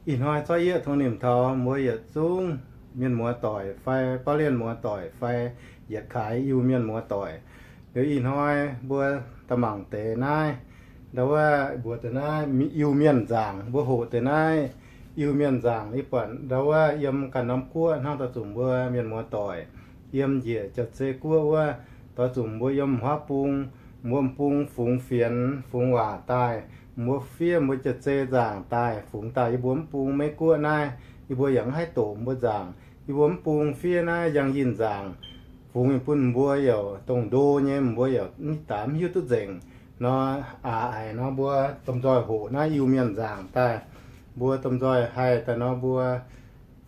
Ih hnoi zorqv yieqv tong nimc taux mbuo yietc zungv mienh muoz doic fai bauv lienh muoz doic fai yietc kaaix Iu-Mienh muoz doic. Liuz ih hnoi mbuo da'mangc deix naaiv, ndau wuov mbuox deix naaiv Iu-Mienh nzaangc, mbuo hoqc deix naaiv Iu-Mienh nzaangc. Ih buatc ndau wuov yiem ganh norm guoqv hnangv doix zuqc mbuo mienh muoz doic yiem njiec jauv-zei guoqv wuov, doix zuqc mbuo yiem huaav bung, mbuo m'bung fungx fienx fungx waac daaih, mbuo fiev mbuo jauv-zei nzaangc daaih, fungx daaih yie mbuo m'bung Meiv Guoqv naaiv, yie mbuo yaac mv haih doqc mbuo nzaangc. Yie mbuo m'bung fiev naaiv yangh yinh nzaangc, fungx bun mbuo yaac dongh ndo nyei, mbuo yaac mv daaih mv hiuv duqv nzengc nor. Aax, a'hneiv nor mbuo domh nzoih hoqc naaiv Iu-Mienh nzaangc daaih, mbuo domh nzoih haih daaih nor mbuo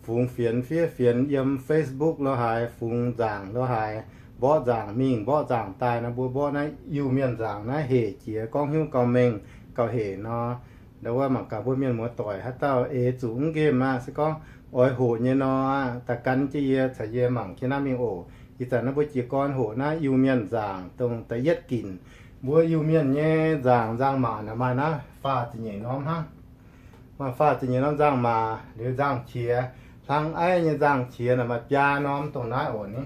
fungx fienx fiev fienx yiem Facebook lo haaix, fungx nzaangc lo haaix, mborqv nzaangc mingh mborqv nzaangc daaih nor, mbuo mborqv naaiv Iu-Mienh nzaangc naaiv hec jiex gorngv hnyouv gauh mengh gauh hec nor. Ndau wuov mangc gaax mbuo mienh muoz doic haaix dauh eix zuqc mv nqemh aqv, se gorngv oix hoqc nyei nor, daaih gan jienv yie caux yie mangc jienv naaiv mingh oc. Ih zanc naaiv mbuo jiez gorn hoqc naaiv Iu-Mienh nzaangc dongh da'yietv ginc. Mbuo Iu-Mienh nyei nzaangc, nzangc-maac naaic maaih naaiv faah ziepc nyeic norm hnangv. Maaih faah ziepc nyeic norm nzangc-maac. Liuz nzangc-qiex, hlang aiv nyei nzangc-qiex naaic maaih biaa norm dongh naaiv oc ni.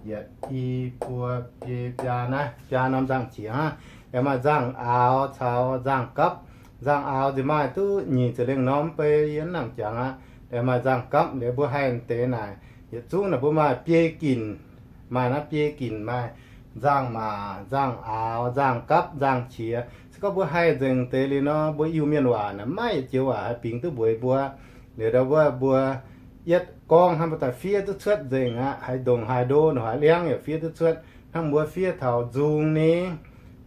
Yietc, i, buo, biei, biaa naaiv biaa norm nzangc-qiex hnangv. Aengx maaih nzangc-aaux caux nzangc-gapv. Nzangc-aaux nziex maaih duqv nyic ziepc lengh norm, mv bei yie mv nangc jangx aqv. Aengx maaih nzangc-gapv. Liuz mbuo haih deix naaic yietc zungv naaic mbuo maaih biei ginc. Maaih naaiv biei ginc, maaih nzangc-maac, nzangc-aaux, nzangc-gapv, nzangc-qiex. Se gorngv mbuo haih nzengc deix liuz nor, mbuo Iu-Mienh waac naaic maiv yietc joux waac haih bingx duqv mbuox mbuo. Liuz ndau wuov mbuo yietv gorngv hnangv mbuo daaih fiev duqv cuotv nzengc aqv. Haaix ndongc haaix ndo, ndongc haaix liangv yaac fiev duqv cuotv. Hnangv mbuo fiev taux nzung ni,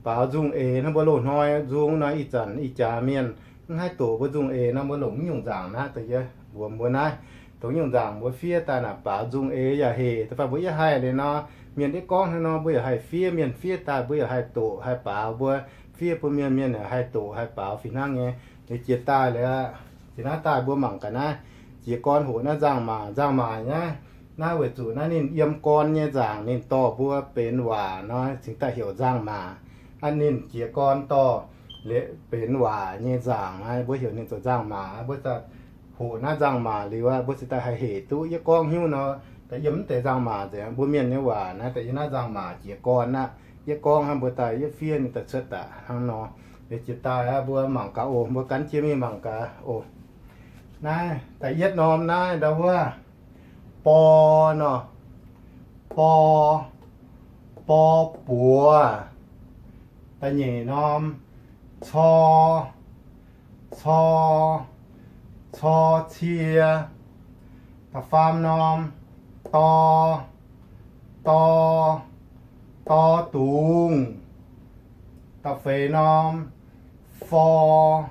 baaux nzung eix hnangv mbuo loz-hnoi nzung nor, ih zanc ih jaax mienh mv haih doqc mbuo nzung eix nor, mbuo longc mv nyungc nzaangc naaiv da'yietv mbuox mbuo naaiv. Dongh nyungc nzaangc mbuo fiev daaih naaic baaux nzung eix yaac hec. Da'faanh mbuo yietv haih liuz nor, mienh yietv gorngv hnangv nor, mbuo yaac haih fiev, mienh fiev daaih mbuo yaac haih doqc haih baaux. Mbuo fiev bun mienh, mienh yaac haih doqc haih baaux fih hnangv nyei. Liuz jiex daaih liuz, jiex naaiv daaih mbuo mangc gaax naaiv jiez gorn hoqc naaiv nzangc-maac. Nzangc-maac naaiv, naaiv weic zuqc naaiv ninh yiem gorn nyei nzaangc, ninh dorh mbuo benx waac nor cingx daaih heuc nzangc-maac. Aa, ninh jiez gorn dorh liuz benx waac nyei nzaangc, mbuo heuc ninh zoux nzangc-maac. Mbuo daaih hoqc naaiv nzangc-maac liuz aqv, mbuo cingx daaih haih hec duqv. Yietv gorngv hnyouv nor, daaih yiem mv deix nzangc-maac nzengc, mbuo mienh nyei waac naaiv daaih yiem naaiv nzangc-maac jiez gorn aqv. Yietv gorngv hnangv mbuo daaih yietv fiev ninh daaih cuotv daaih hnangv nor. Liuz jiex daaih aqv, mbuo mangc gaax oc. Mbuo gan jienv mingh mangc gaax oc. Naaiv da'yietv norm naaiv ndau wuov bor nor, bor, bor buoz. Da'nyeic norm cor, cor, cor cie. Da'faam norm dor, dor, dor dungz. Da'feix norm for,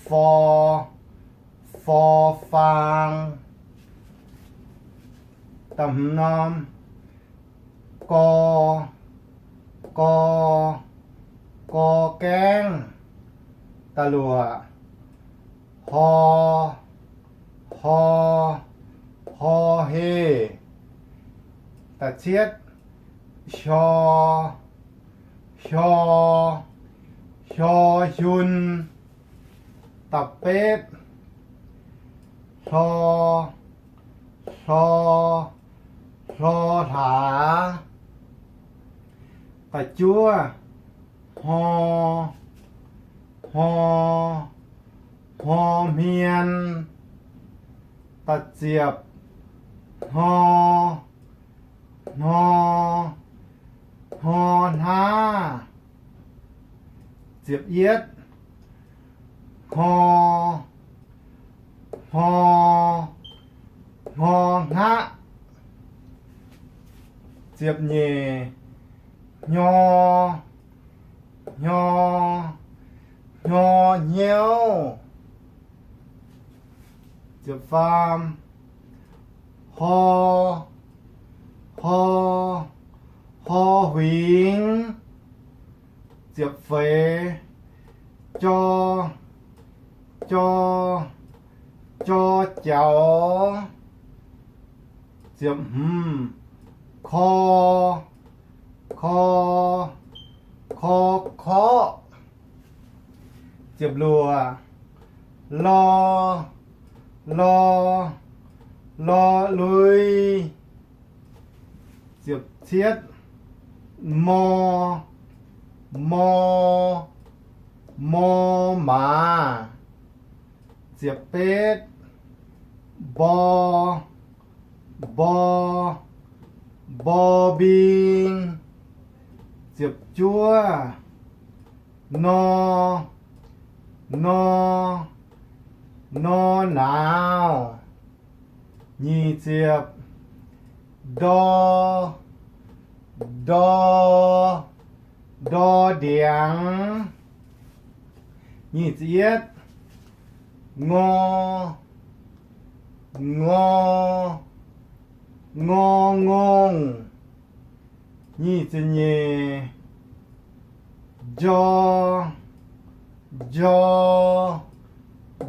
for, for faang. Da'hmz norm gor, gor, gor gaengv. Da'luoqc hor, hor, hor heh. Da'cietv hior, hior, hior hiun. Da'betv hlor, hlor, hlor hlaax. Da'juov hmor, hmor, hmor hmien. Da'ziepc hmor, hmor, hmor hnaav. Ziepc yietv hmor, hmor, hmor hngaqv. Ziepc nyeic hnyor, hnyor, hnyor hnyouv. Ziepc faam hor, hor, hor huingx. Ziepc feix jor, jor, jor jaux. Ziepc hmz kor, kor, kor korqv. Ziepc luoqc Lor, lor, lor lui. Ziepc cietv, mor, mor, mor maaz. Ziepc betv, mbor, mbor, mbor mbing. Ziepc juov, nor, nor, nor nauz. Nyic ziepc, ndor, ndor, ndor ndiangx. Nyic ziepc yietv, ngor, ngor, ngor ngongh. Nyic ziepc nyeic, njor, njor,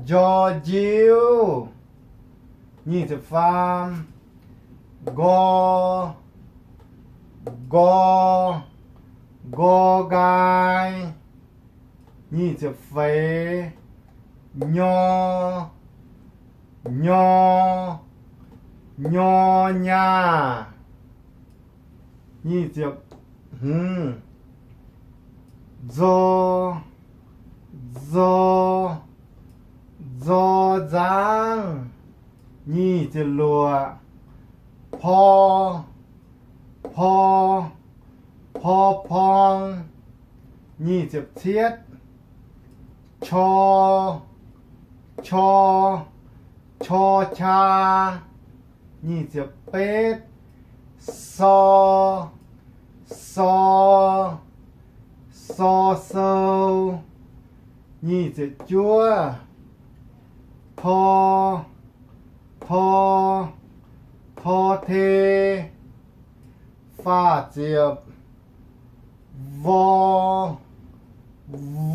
njor njiuv. Nyic ziepc faam, nqor, nqor, nqor nqaai. Nyic ziepc feix, nyor, nyor, nyor nyaah. Nyic ziepc hmz, nzor, nzor, nzor nzangv. Nyic ziepc luoqc, por, por, por porng. Nyic ziepc cietv, qor, qor, qor qaa. Nyic ziepc betv, sor, sor, sor sou. Nyic ziepc juov, tor, tor, tor te. Faah ziepc, vor,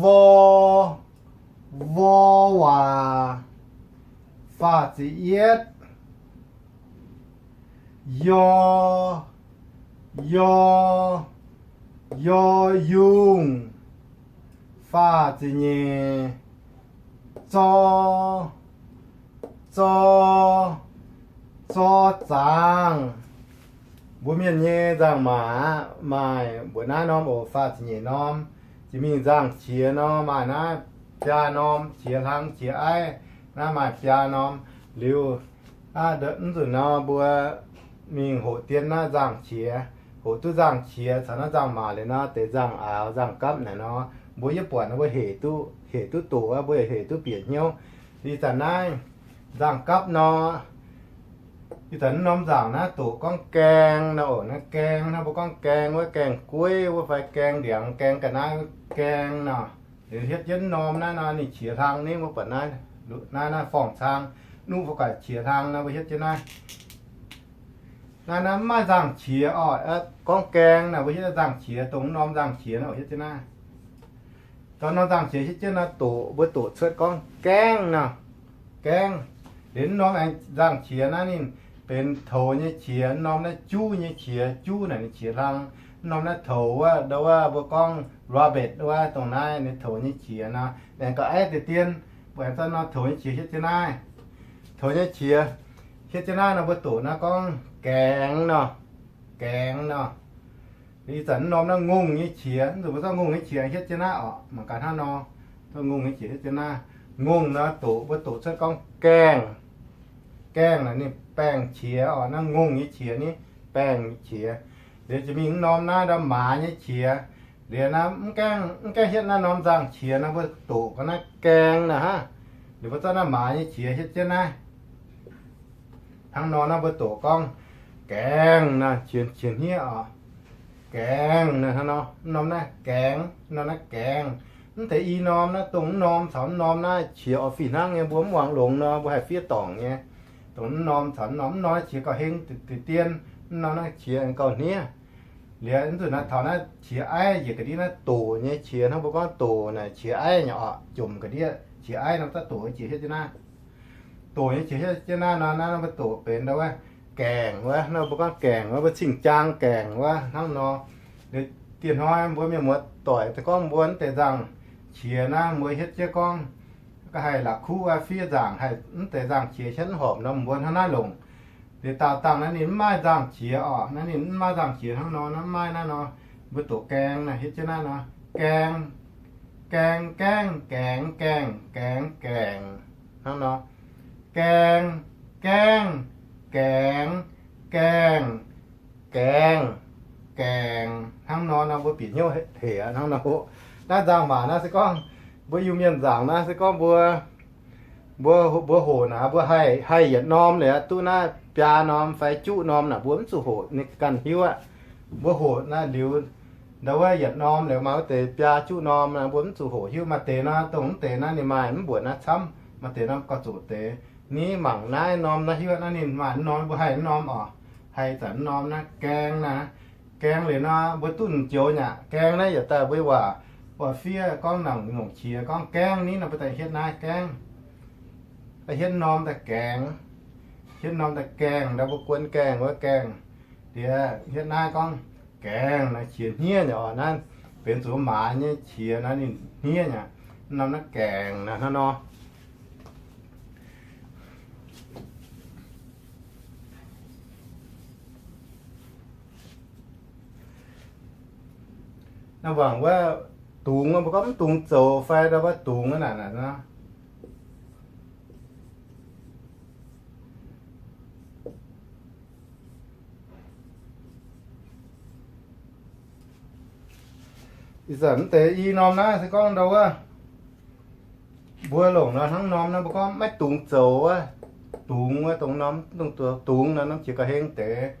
vor, vor waac. Faah ziepc yietv, yor, yor, yor yungh. Faah ziepc nyeic, zor, zor, zor zaangc. Mbuo mienh nyei nzangc-maac aqv, maaih mbuoqc naaiv norm oc, faah ziepc nyeic norm. Jiex mingh nzangc-qiex nor maaih naaiv biaa norm, qiex hlang qiex aiv, naaiv maaih biaa norm. Liuz, aav, mv nzunc nor mbuo mingh hoqc dien naaiv nzangc-qiex, hoqc duqv nzangc-qiex caux naaiv nzangc-maac liuz nor, deix nzangc-aaux nzangc-gapv naaic nor, mbuo yie buatc nor mbuo hec duqv, hec duqv doqc aqv, mbuo hec duqv bieqc hnyouv. Ih zanc naaiv nzangc-gapv nor, ih zanc naaiv norm nzangc naaiv doqc gorngv gaeng nor oc. Naaiv gaeng, naaiv mbuo gorngv gaeng wuov, gaeng-gueiv wuov fai gaeng-ndiangx, gaeng ga'naaiv, gaeng nor. Liuz hietv jienv norm naaiv nor ninh qiex hlang ni, mbuo buatc naaiv, naaiv, naaiv forng-cang, nuqv fai gaax qiex hlang nor mbuo hietv jienv naaiv. Naaiv, naaiv mv maaih nzangc-qiex oc. Gorngv gaeng naaic mbuo hietv nzangc-qiex, dongh norm nzangc-qiex nor hietv jienv naaiv. Dongh norm nzangc-qiex hietv jienv naaiv doqc, mbuo doqc cuotv gorngv gaengv nor. Gaengv. Liuz norm aengx nzangc-qiex naaiv ninh benx toux nyei qiex, norm naaiv juv nyei qiex, juv naaic ninh qiex hlang. Norm naaiv toux wuov, ndau wuov mbuo gorngv rabbit wuov, dongh naaiv ninh toux nyei qiex nor. Aengx gauh aiv deix dien, mbuo aengx zorqv norm toux nyei qiex hietv jienv naaiv. Toux nyei qiex hietv jienv naaiv nor mbuo doqc naaiv gorngv gaengx nor. Gaengx nor. Ih zanc norm naaiv ngongh nyei qiex, mv zuqc mbuo zorqv ngongh nyei qiex hietv jienv naaiv oc. Mangc gaax hnangv nor, zorqv ngongh nyei qiex hietv jienv naaiv. Ngongh nor doqc, mbuo doqc cuotv gorngv gaengh. Gaengh naaic ninh baengh qiex oc. Naaiv ngongh nyei qiex ni, baengh qiex. Liuz jiex mingh mv norm naaiv ndau maaz nyei qiex. Liuz naaiv mv gaengh, mv gaengh hietv naaiv norm nzangh qiex nor mbuo doqc gorngv naaiv gaeng naaic hnangv. Liuz mbuo zorqv naaiv maaz nyei qiex hietv jienv naaiv. Hnangv nor naaiv mbuo doqc gorngv gaengh naaic, qiex, qiex hniev oc. Gaengh naaic hnangv nor, mv norm naaiv gaengh, mv norm naaiv gaengh. Mv deix i norm naaiv, dongh mv norm caux mv norm naaiv qiex oix fih hnangv nyei, mbuo mv muangx longx nor mbuo haih fiev dorngc nyei. Dongh mv norm caux mv norm, mv norm naaiv qiex gauh heng deix dien, mv norm naaiv qiex gauh hniev. Liuz mv zuqc naaiv taux naaiv qiex aiv njiec ga'ndiev naaiv doqc nyei qiex hnangv, mbuo gorngv doqc naaic qiex aiv nyei oc, jomc ga'ndiev qiex aiv nor daav doqc nyei qiex hietv jienv naaiv. Doqc nyei qiex hietv jienv naaiv nor, naaiv mbuo doqc benx ndau wuov gaengh wuov, naaiv mbuo gorngv gaengh wuov, mbuo cing-jaang gaengh wuov hnangv nor. Liuz dieh hnoi mbuo mienh muoz doic gorngv mbuo mv deix nzangh qiex naaiv mbuo hietv jienv gorngv Ga'haih la'kuqv wuov fiev nzaangc, haih mv deix nzangc-qiex hietv mv horpc nor, mbuo hnangv naaiv longc. Liuz daauh dangh naaiv ninh mv maaih nzangc-qiex orqc. Naaiv ninh mv maaih nzangc-qiex hnangv nor, naaiv mv maaih naaiv nor, mbuo doqc gaeng naaiv hietv jienv naaiv nor, gaeng, gaeng, gaengv, gaengx, gaengh, gaengx, gaengc, hnangv nor, gaeng, gaengv, gaengx, gaengh, gaengh, gaengc, hnangv nor nor mbuo bieqc hnyouv hec aqv hnangv nor. Naaiv nzangc-maac naaiv se gorngv mbuo Iu-Mienh nzaangc naaiv se gorngv mbuo, mbuo, mbuo hoqc naaic mbuo haih, haih yietc norm liuz duqv naaiv biaa norm fai juqv norm naaic mbuo mv zuqc hoqc, ninh ganh hiuv aqv. Mbuo hoqc naaiv liuz, ndau wuov yietc norm liuz maaih wuov deix biaa juqv norm naaic mbuo mv zuqc hoqc hiuv. Maaih deix nor dongh mv deix naaiv ninh maaih mv mbuoqc naaiv camv, maaih deix norm gauh zoqc deix. Ni mangc naaiv norm naaiv hiuv naaiv ninh maaih mv norm, mbuo haih mv norm oc. Haih zanc mv norm naaiv gaeng naaiv. Gaeng liuz nor mbuo duqv joux nyaqc. Gaeng naaiv yietc daaih mbuo waac, waac fiev gorngv nangc longc qiex gorngv gaeng ni nor mbuo daaih hietv naaiv gaeng. Hietv norm daaih gaengh, hietv norm daaih gaengh, ndau mbuo guon gaengh wuov gaengh. Liuz hietv naaiv gorngv gaengh naaiv qiex hniev nyei oc. Naaiv benx zuqc maaz nyei qiex naaiv ninh hniev nyei. Norm naaiv gaengh naaiv hnangv nor. Naaiv wangc wuov dungz, mbuo gorngv mv dungx zoux fai ndau wuov dungz wuov naaic naaic nor. Ih zanc mv deix i norm naaiv se gorngv ndau wuov mbuo longc nor hnangv norm naaiv mbuo gorngv maiv dungx zoux wuov, dungz wuov dongh norm, dongh dungz nor norm qiex ga'heng deix.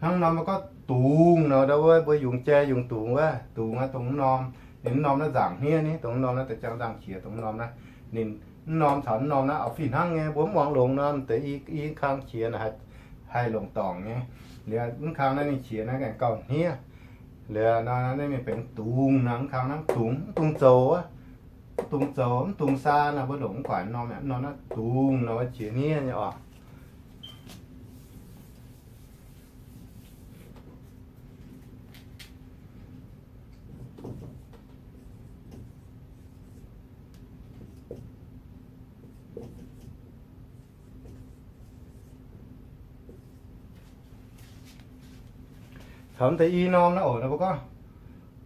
Hnangv norm mbuo gorngv dungz nor ndau wuov mbuo yungz jai yungz dungz wuov, dungz wuov dongh norm, ninh norm naaiv nzaangc hniev ni, dongh norm naaiv da'jang nzaangc qiex dongh norm naaiv, ninh norm caux norm naaiv oix fih hnangv nyei, mbuo mv muangx longx nor deix i, i kang qiex naaic haih longc dorngc nyei. Liuz mv kang naaiv ninh qiex naaiv gauh hniev. Liuz nor naaiv ninh benx dungz nor, mv kang naaiv dungz, mv dungx zoux wuov, mv dungx zoux, mv dungx saa nor mbuo longc mv guaaic norm, norm naaiv dungz nor wuov qiex hniev nyei oc. Caux deix i norm naaiv oc, mbuo gorngv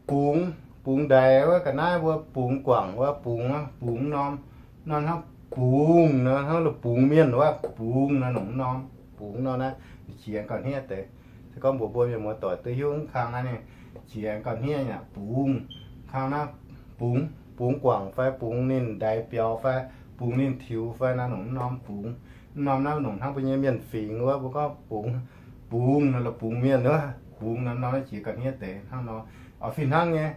bungx, bungx ndaix wuov ga'naaiv mbuo bungx guangc wuov bungx, bungx norm, norm hnangv bungx nor, hnangv bungx mienh wuov bungx nor, norm bungx norm naaiv qiex gauh hniev deix. Se gorngv mbuox mbuo mienh muoz-doic duqv hiuv mv kang naaiv ninh qiex gauh hniev nyei, bungx, kang naaiv bungx, bungx guangc fai bungx ninh ndaix biaux fai bungx ninh tiux fai naaiv nongc norm bungx. Norm naaiv nongc hnangv mbuo nyei mienh fingx wuov mbuo gorngv bungx, bungx nor, bungx mienh wuov bungx nor, norm naaiv qiex gauh hniev deix hnangv nor. Oix fih hnangv nyei.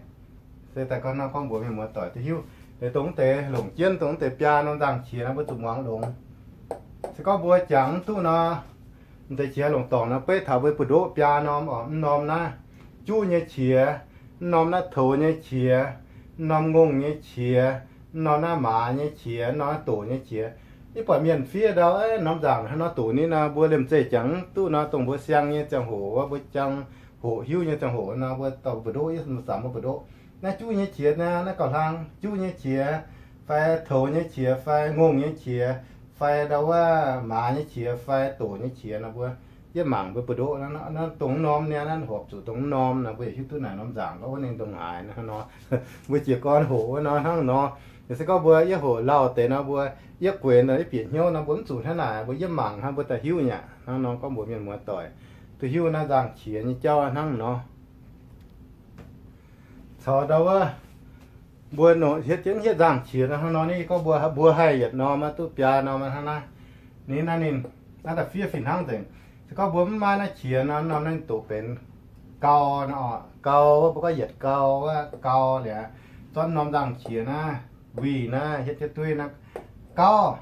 Se daaih gorngv nor gorngv mbuox mienh muoz-doic duqv hiuv. Dongh deix longc jienv dongh deix biaa norm nzangc qiex nor mbuo zuqc muangx longx. Se gorngv mbuo jangx mv duqv nor, deix qiex longc dorngc nor beiv taux mbuo buoz-ndoqv biaa norm oc. Mv norm naaiv juqv nyei qiex, mv norm naaiv toux nyei qiex, mv norm ngongh nyei qiex, mv norm naaiv maaz nyei qiex, mv norm naaiv doqc nyei qiex. Yie buatc mienh fiev ndau, norm nzaangc hnangv nor doqc ni nor, mbuo liemh zeih jangx mv duqv nor, dongh mbuo siang nyei ziangh hoc wuov, mbuo jangx hoqc hiuv nyei ziangh hoc nor, mbuo dorh mbuoz-ndoqv, yie zanc mbuo buoz-ndoqv. Naaiv juqv nyei qiex naaiv, naaiv gauh hlang, juqv nyei qiex, fai toux nyei qiex, fai ngongh nyei qiex, fai ndau wuov maaz nyei qiex, fai doqc nyei qiex nor mbuo yietv mangc mbuo buoz-ndoqv naaiv, dongh norm niaa, naaiv horpc zuqc dongh norm nor, mbuo yietc hiuv duqv naaic norm nzaangc gorngv wuov ninh dongh haaix nor. Mbuo jiez gorn hoqc wuov nor hnangv nor. Se gorngv mbuo yietv hoqc lauh deix nor, mbuo yietv gueix nor, yietv bieqc hnyouv nor, mbuo mv zuqc hnangv naaic, mbuo yietv mangc hnangv mbuo daaih hiuv nyei aqv. Hnangv nor gorngv mbuox mienh muoz-doic duqv hiuv naaiv nzangc qiex nyei jauv hnangv nor. Caux ndau wuov mbuo hietv jienv hietv nzangc qiex nor hnangv nor, ni gorngv mbuo, mbuo haih yietc norm maiv duqv biaa norm hnangv naaiv. Ni naaiv ninh, naaiv da'fiev fih hnangv nzengc. Se gorngv mbuo mv maaih naaiv qiex nor, norm naaiv doqc benx gau nor, gau, mbuo gorngv yietc gau wuov gau liuz, zorqv norm nzangc qiex naaiv, wih naaiv, hietv jienv duqv naaiv, gauv,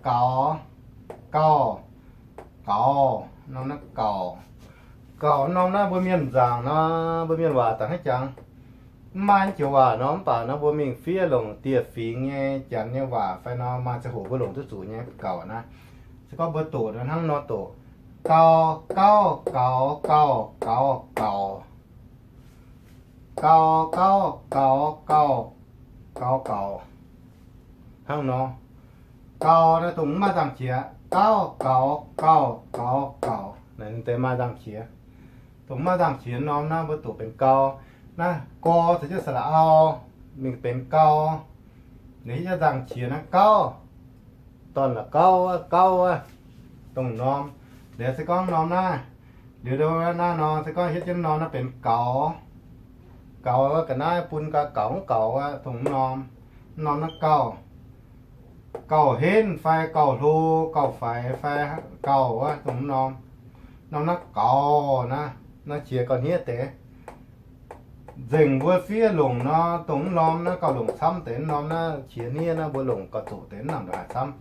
gaux, gauh, gaux, norm naaiv gaux. Gaux norm naaiv mbuo mienh nzaangc nor, mbuo mienh waac daaih hnangv jangx. Mv maaih joux waac nor, mv baac nor mbuo mingh fiev longc dieh fingx nyei janx nyei waac fai nor, maaih ziangh hoc mbuo longc duqv zuqc nyei gaux naaiv. Se gorngv mbuo doqc nor hnangv nor doqc, gau, gauv, gaux, gauh, gaux, gaux. Gau, gauv, gaux, gauh, gaux, gaux. Hnangv nor, gau naaiv dongh mv maaih nzangc-qiex, gauv, gaux, gauh, gaux, gaux, naaiv deix maaih nzangc-qiex. Dongh mv maaih nzangc-qiex norm naaiv mbuo doqc benx gau. Naaiv gor caux jienv sa'laqc au, mingh benx gau. Liuz hietv jienv nzangc-qiex naaiv gauv, dorn-la'gauv wuov, gauv wuov, dongh norm. Liuz se gorngv norm naaiv, liuz naaiv nor se gorngv hietv jienv norm naaiv benx gaux. Gaux wuov ga'naaiv bun ga'gaux mv gaux wuov, dongh norm. Norm naaiv gauh, gauh henv fai gauh hlo, gauh faix fai gauh wuov, dongh norm. Norm naaiv gaux naaiv, naaiv qiex gauh hniev deix. Nzengc mbuo fiev longc nor, dongh mv norm naaiv gauh longc camv deix. Mv norm naaiv qiex hniev naaiv mbuo longc gauh zoqc deix, mv nangc ndongc haaix camv.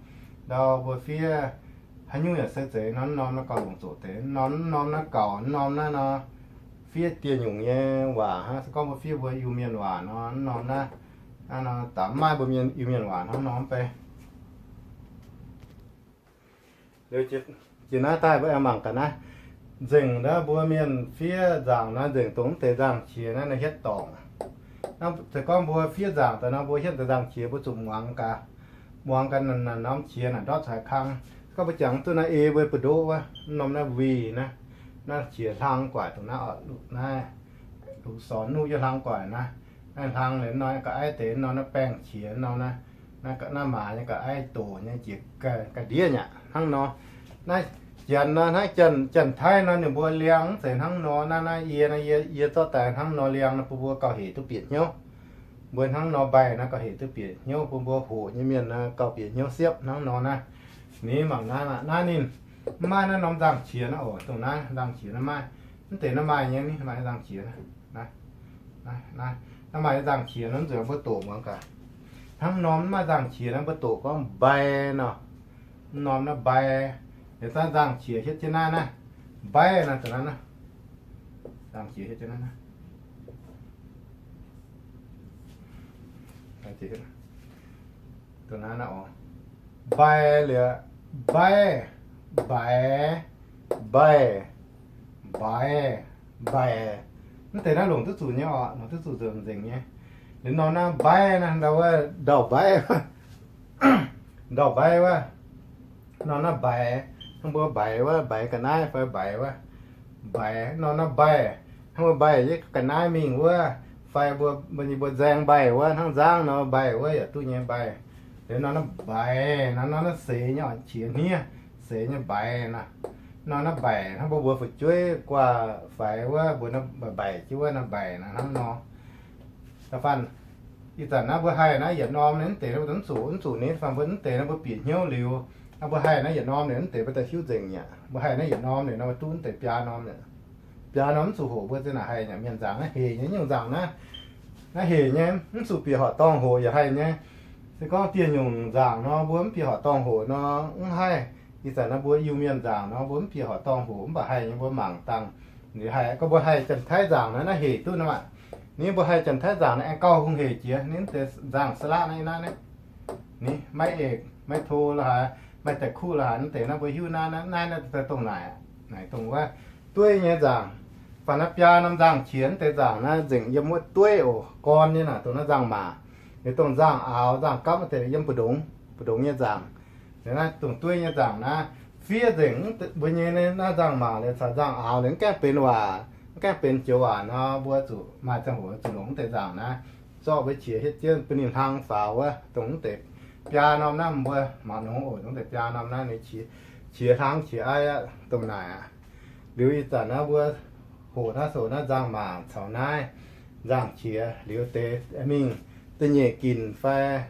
Ndau mbuo fiev haaix nyungc yaac se zeiz nor, mv norm naaiv gauh longc zoqc deix. Mv norm, mv norm naaiv gaux, mv norm naaiv nor, fiev dieh nyungc nyei waac hnangv. Se gorngv mbuo fiev mbuo Iu-Mienh waac nor, mv norm naaiv, naaiv nor daaih mv maaih mbuo mienh, Iu-Mienh waac hnangv nor mv bei. Liuz jiex naaiv daaih mbuo aengx mangc gaax naaiv. Nzengc naaiv mbuo mienh fiev nzaangc naaiv, nzengc dongh mv deix nzangc-qiex naaiv, naaiv hietv dorngc. Naaiv se gorngv mbuo fiev nzaangc daaih nor, mbuo hietv deix nzangc-qiex mbuo zuqc muangx gaax, muangx gaax naaiv norm qiex naaic ndortv caux haaix kang. Se gorngv mbuo jangx duqv naaiv ei mbuo buoz-ndoqv wuov, norm naaiv wih naaiv, naaiv qiex hlang guaic dongh naaiv oc, naaiv lungz sorn nuqv jienv hlang guaic naaiv. Naaiv hlang liuz nor ga'aiv deix nor, naaiv baengh qiex nor, naaiv, naaiv, naaiv maaz nyei ga'aiv doqc nyei jiex ga'ndiev nyaqc hnangv nor. Naaiv janx nor, hnangv janx-taiv nor, ninh mbuo liangx mv zeiz hnangv nor. Naaiv, naaiv yie, naaiv yie, yie zorqv daaih hnangv nor liangx nor, bun mbuo gauh hec duqv bieqc hnyouv. Mbuo hnangv nor mbaih naaiv gauh hec duqv bieqc hnyouv, bun mbuo hoqc nyei mienh gauh bieqc hnyouv siepv hnangv nor naaiv. Ninh mangc naaiv, naaiv ninh mv maaih naaiv norm nzangc-qiex naaiv oc. Dongh naaiv nzangc-qiex naaiv maaih, mv deix naaiv maaih nyei, ninh maaih nzangc-qiex naaiv. Naaiv, naaiv maaih nzangc-qiex nor, nzuonx mbuo doqc muangx gaax. Hnangv norm mv maaih nzangc-qiex naaiv mbuo doqc gorngv mbai nor. Mv norm naaiv mbai. Liuz daaih nzangc-qiex hietv jienv naaiv naaiv, mbaiv naaiv, dongh naaiv naaiv. Nzangc-qiex hietv jienv naaiv naaiv. Dongh naaiv naaiv oc. Mbai liuz, mbaiv, mbaix, mbaih, mbaix, mbaix. Mv deix naaiv longc duqv zuqc nyei oc, longc duqv zuqc nzengc nzengc nyei. Liuz norm naaiv mbaiv naaiv, ndau wuov ndau-mbaiv, ndau-mbaiv wuov. Norm naaiv mbaix, hnangv mbuo mbaix wuov, mbaix ga'naaiv fai mbaix wuov. Mbaix, norm naaiv mbaih, hnangv mbuo mbaih yie ga'naaiv mingh wuov, fai mbuo, mbuo nyei mbuo nzaeng mbaih wuov, hnangv nzangv nor mbaih wuov yaac duqv nyei mbaih. Liuz norm naaiv mbaix, norm naaiv seix nyei oc, qiex hniev, seix nyei mbaix naaiv. Norm naaiv mbaix, hnangv mbuo mbuox fu'jueiv guaax faix wuov, mbuo naaiv mbaix jienv wuov naaiv mbaix naaiv hnangv nor. Da'faanh ih zanc naaiv mbuo haih naaiv yietc norm naaiv mv deix mv zuqc, mv zuqc ni. Da'faanh mbuo mv deix naaiv mbuo bieqc hnyouv liuz, mbuo haih naaiv yietc norm naaic mv deix mbuo daaih hiuv nzengc mi'aqv. Mbuo haih naaiv yietc norm naaic nor mbuo duqv mv deix biaa norm mi'aqv. Biaa norm mv zuqc hoqc mbuo zinh naaic haih mi'aqv. Mienh nzaangc naaiv hec nyei, nyungc nzaangc naaiv, naaiv hec nyei, mv zuqc bieqc horqc dorngh hoqc yaac haih nyei. Se gorngv dieh nyungc nzaangc nor mbuo mv bieqc horqc dorngh hoqc nor mv haih. Ih zanc naaiv mbuo Iu-Mienh nzaangc nor mbuo mv bieqc horqc dorngh hoqc mv baac haih nyei, mbuo mangc dangh. Ninh haih, gorngv mbuo haih Janx-Taiv nzaangc naaiv, naaiv hec duqv nor maah. Ninh mbuo haih Janx-Taiv nzaangc naaiv aengx gauh hungh hec jiex. Ninh mv deix nzaangc sa'laqv naaiv, naaiv, naaiv, ninh maiv eix maiv to la'haaix, maiv daaih kuv la'haaix, mv deix naaiv mbuo hiuv naaiv, naaiv, naaiv daaih dongh naaic, naaic dongh wuov dueiv nyei nzaangc. Faanh naaiv biaa norm nzaangc qiex mv deix nzaangc naaiv nzengc yiem wuov dueiv oc, gorn nyei naaic, dongh naaiv nzaangc-maac. Liuz dongh nzaangc-aaux, nzaangc-gapv mv deix yiem mbu'ndongx, mbu'ndongx nyei nzaangc. Liuz naaiv dongh dueiv nyei nzaangc naaiv, fiev nzengc mbuo nyei naaiv nzaangc-maac liuz caux nzaangc-aaux liuz mv gaengh benx waac, mv gaengh benx joux waac nor, mbuo zuqc maaih ziangh hoc zuqc longc mv deix nzaangc naaiv zorqv mbuo qiex hietv jienv bun ninh hlang faaux wuov, dongh mv deix biaa norm naaiv mbuo mangc nongx oc. Dongh mv deix biaa norm naaiv ninh qiex, qiex hlang qiex aiv aqv, dongh naaic aqv. Liuz ih zanc naaiv mbuo hoqc naaiv, hoqc naaiv nzaangc-maac caux naaiv nzaangc qiex liuz deix mingh da'nyeic ginc fai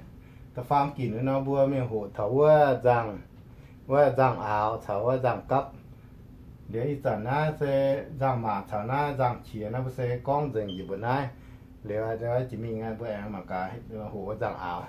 da'faam ginc nor mbuo mingh hoqc taux wuov nzaangc, wuov nzaangc-aaux caux wuov nzaangc-gapv. Liuz ih zanc naaiv se nzaangc-maac caux naaiv nzaangc qiex naaiv mbuo se gorngv nzengc njiec mbuo naaiv. Liuz jiex mingh mbuo aengx mangc gaax hoqc wuov nzaangc-aaux.